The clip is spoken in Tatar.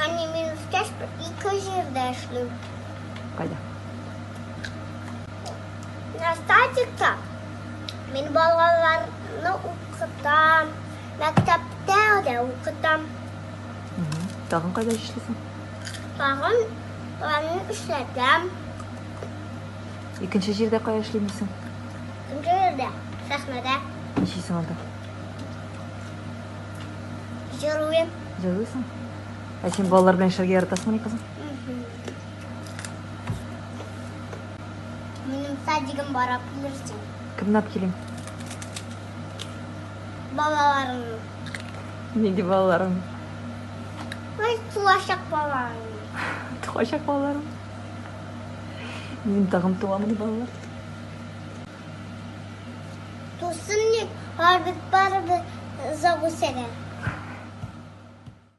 Әни, мин үскәч ике җирдә эшлим. Кайда? На садикта мин балаларны укытам, мәктәптә дә укытам. Тагын кайда эшлисең? Тагын аларны эшләтәм. Икенче җирдә кая эшлим дисең? Икенче җирдә, сәхнәдә. Нишлисең анда? Җырлыйм. Җырлыйсың? Ә син балалар белән эшләргә яратасыңмыни, кызым? Минем садигым бар, алып килерсең. Кемне алып килим? Балаларыңны. Нинди балаларың? Ой, туачак балаларың. Туачак балаларым. Минем тагын туамыни балалар? Тусын ник, алар бит барыбер озак үсәләр.